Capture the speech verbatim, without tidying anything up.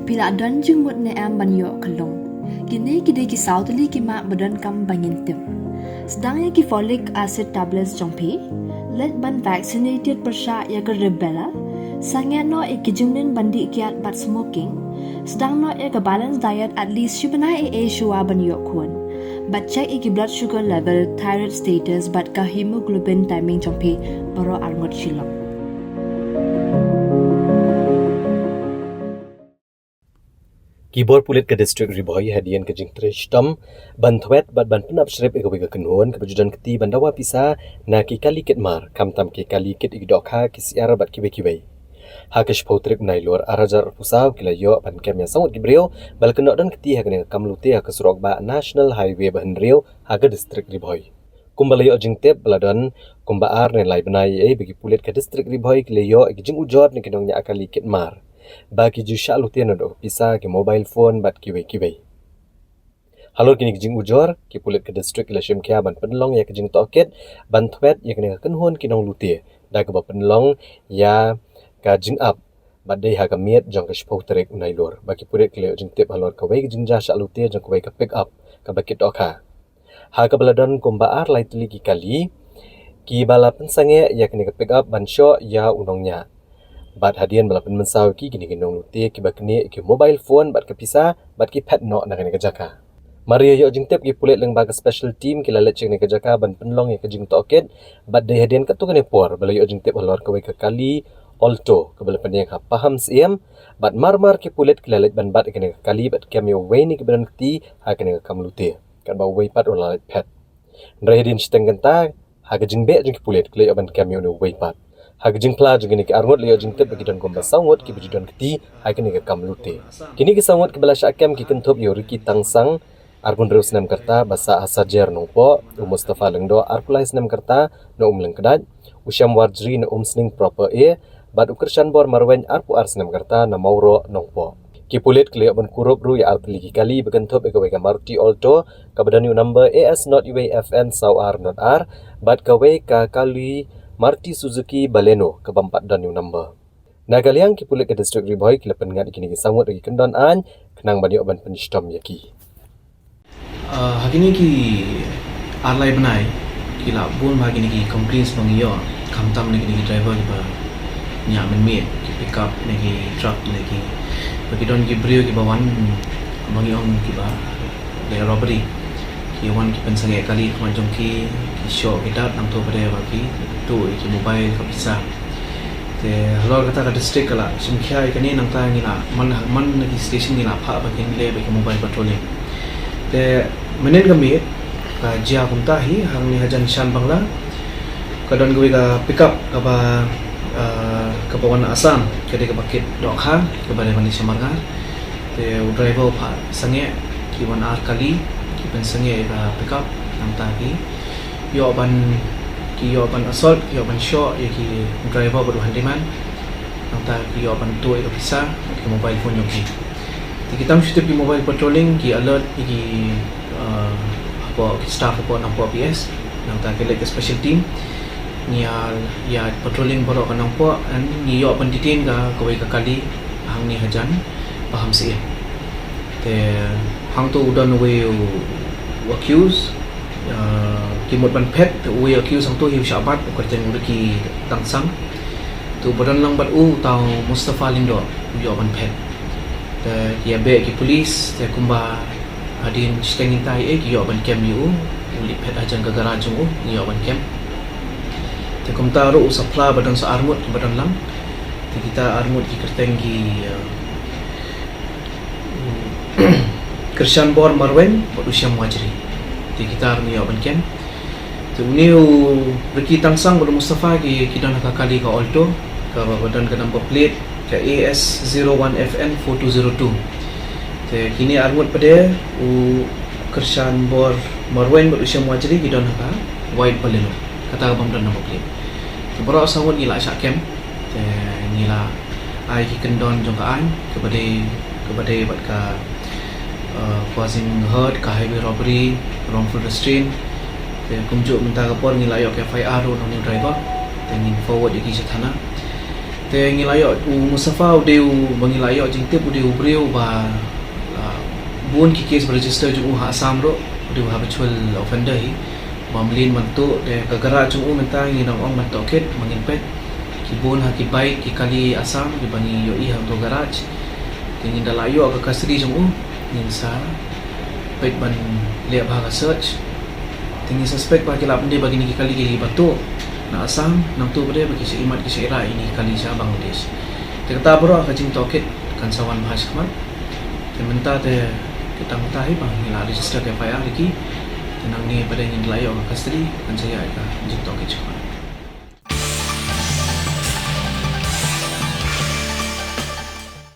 Phi la don jingmut ne em ban ïoh ka lung? Kine ki dei ki saw tylli ki mak ba donkam ba ngin tip. Sdang ïa ki folic acid tablets jong phi. Leit ban vaccinated pyrshah ïa ka rubella. Sangeh noh ïa ki jingmlien ban dih kiad bad smoking. Sdang noh ïa ka balanced diet at least shi bnai ei ei shuwa ban ïoh khun. Bad check ïa ki blood sugar level, thyroid status bad ka hemoglobin timing jong phi baroh arngut shilyngngoh. Ki bor pulit ka district Ri Bhoi hadien ka jingtrei shitom ban thwet bad ban pynap shrip ïa kawei ka kynhun kaba ju don kti ban dawa pisa na ki kali kit mar, khamtam ki kali kit ïa ki dohkha, ki syiar bad kiwei kiwei. Ha ka shiphew tarik Nailur ar hajar arphew saw ki la ïoh ban kem ïa saw ngut ki briew ba la kynnoh don kti ha kane ka kam lute ha ka surok bah National Highway ba hynriew ha ka district Ri Bhoi. Kumba la ïoh jingtip ba la don kumba ar ne lai bnai ei ei ba ki pulit ka district Ri Bhoi ki la ïoh ïa ki jingujor na ki nongñiah kali kit mar ba ki ju shah lute naduh pisa, ki mobile phone bad kiwei kiwei. Halor kine ki jingujor, ki pulit ka district ki la shim khia ban pynlong ïa ka jingtohkit ban thwet ïa kane ka kynhun ki nonglute da kaba pynlong ïa ka jingap bad dei ha ka miet jong ka shiphew tarik Nailur ba ki pulit ki la ïoh jingtip halor kawei ka jingjia shah lute jong kawei ka pick up kaba kit dohkha. Ha kaba la don kumba ar lai tylli ki kali kiba la pynsangeh ïa kane ka pick up ban shoh ïa u nongñiah. Bad hadien ba la pynmynsaw ïa ki, kine ki nonglute kiba knieh ïa ki mobile phone bad ka pisa bad ki phet noh na kane ka jaka. Mar ïa ïoh jingtip, ki pulit lyngba ka special team ki la leit sha kane ka jaka ban pynlong ïa ka jingtohkit bad dei hadien katto katne por ba la ïoh jingtip halor kawei ka kali Alto kaba la pynïeng ha Pahamsyiem bad mar mar ki pulit ki la leit ban bat ïa kane ka kali bad kem ïa uwei na kiba don kti ha kane ka kam lute. Katba uwei pat u la leit phet. Hynrei hadien shiteng kynta, ha ka jingbeh jong ki pulit ki la ïoh ban kem ïa une uwei pat. Ha ka jingphla jong kine ki arngut la ïoh jingtip ba ki don kumba saw ngut kiba ju don kti ha kane ka kam lute. Kine ki saw ngut kiba la shah kem ki kynthup ïa u Ricky Tangsang, arphew hynriew snem ka rta, ba sah ha Sajer Nongpoh, u Mustafa Lyngdoh, arphew lai snem ka rta, na Umlyngkdait, u Shem Warjri na Umsning Proper A, bad u Krishan Bor Marwein, arphew ar snem ka rta, na Mawroh Nongpoh. Ki pulit ki la ïoh ban kurup ruh ïa ar tylli ki kali ba kynthup ïa kawei ka Maruti Alto kaba don ïa u number A S not U A F N saw ar not ar bad kawei ka kali Maruti Suzuki Baleno kaba ym pat don ïa u number. Na ka liang ki pulit ka district Ri Bhoi ki la pynngat ïa kine ki saw ngut da ki kyndon aiñ khnang ban ïoh ban pynshitom ïa ki. Ah, ha kine ki ar lai bnai ki la bun bha kine ki complaints ba ngi ïoh, khamtam na kine ki driver kiba ñiah mynmiet, ki pickup ne ki truck ne ki, ba ki don ki briew kiba wan ba ngi ong kiba leh robbery. Ki wan ki pynsangeh kali khmat jong ki, ki shoh ki dat, nangta pat de ba ki tuh ïa ki mobile, ka pisa. Te halor kata ka district ka la shim khia ïa kane, nangta ngi la man, man na ki station ngi la phah ba kin leh bad ki mobile patrolling. Te mynnin ka miet ka jia kumta hi, hangne hajan Shan Bangla ka don kawei ka pickup kaba, ah, kaba wan na Assam, ka dei kaba kit dohkha, kaba dei ban leit sha Marngar. Te u driver u phah sangeh, ki wan ar kali ki pynsangeh ïa ka pickup, nangta ki ïoh ban, ki ïoh ban assault, ki ïoh ban shoh ïa ki driver bad u handyman. Nangta ki ïoh ban tuh ïa ka pisa, ki mobile phone jong ki. Te ki tam shu tip ki mobile patrolling, ki alert ïa ki, uh, hapoh ki staff hapoh Nongpoh P S. Nangta ki leit ka special team. Ngi ïa, ïa patrolling baroh ka Nongpoh, and ngi ïoh ban detain ka kawei ka kali hangne hajan Pahamsyiem. Te hangto u don uwei u accused, uh, ki mut ban phet, te uwei u accused hangto hi u shah bat, u kyrteng u Ricky Tangsang. Te uba don lang bad u, uta u Mustafa Lyngdoh, u ïoh ban phet. Te ki ïa beh ki police, te kumba hadien shiteng kynta ei ei ki ïoh ban kem ïa u, u leit phet hajan ka garage jong u, ngi ïoh ban kem. Te kumta ruh u Sapla ba don sa arngut ba don lang. Te kita arngut ki kyrteng ki, uh, Krishan Bor Marwein bad u Shem Wajri. Te kita ruh ngi ïoh ban kem. Te une u Ricky Tangsang bad u Mustafa ki, ki don ha ka kali ka Alto, kaba don ka number plate ka A S zero one F N four two zero two. Te kine arngut pat de u Krishan Bor Marwein bad u Shem Wajri ki don ha ka white Baleno, kata ka bym don number plate. Te baroh saw ngut ngi la shah kem. Te ngi la ai ki kyndon jong ka aiñ, kaba dei, kaba dei bad ka, uh, causing hurt, ka highway robbery, wrongful restraint. Te kumjuh mynta ka por ngi la ïoh ka F I R ruh na une u driver. Te ngin forward ïa ki sha thana. Te ngi la ïoh u Mustafa u dei u ba ngi la ïoh jingtip u dei u briew ba la bun ki case ba register jong u ha Assam ruh, u dei u habitual offender hi. Ba mlien ban tuh, te ka garage jong u mynta ngi dang ong ban tohkit, ba ngin peit. Ki bun ha ki bike, ki kali Assam, ki ba ngi ïohi ha u garage. Te ngin da la ïoh ka custody jong u, ngin sa peit ban leh bha ka search. Te ngi suspect ba ki la pyndei ba kine ki kali ki ba tuh na Assam, nangta pat ba ki sa imat ki sa ira ïa kine ki kali sha Bangladesh. Te kata baroh ka jingtohkit kan sa wan bha shakhmat. Te mynta te kita mynta hi ba ngi la register ka F I R ïa ki. Te nangne pat ngin la ïoh ka custody kan sa ïa ka jingtohkit shakhmat.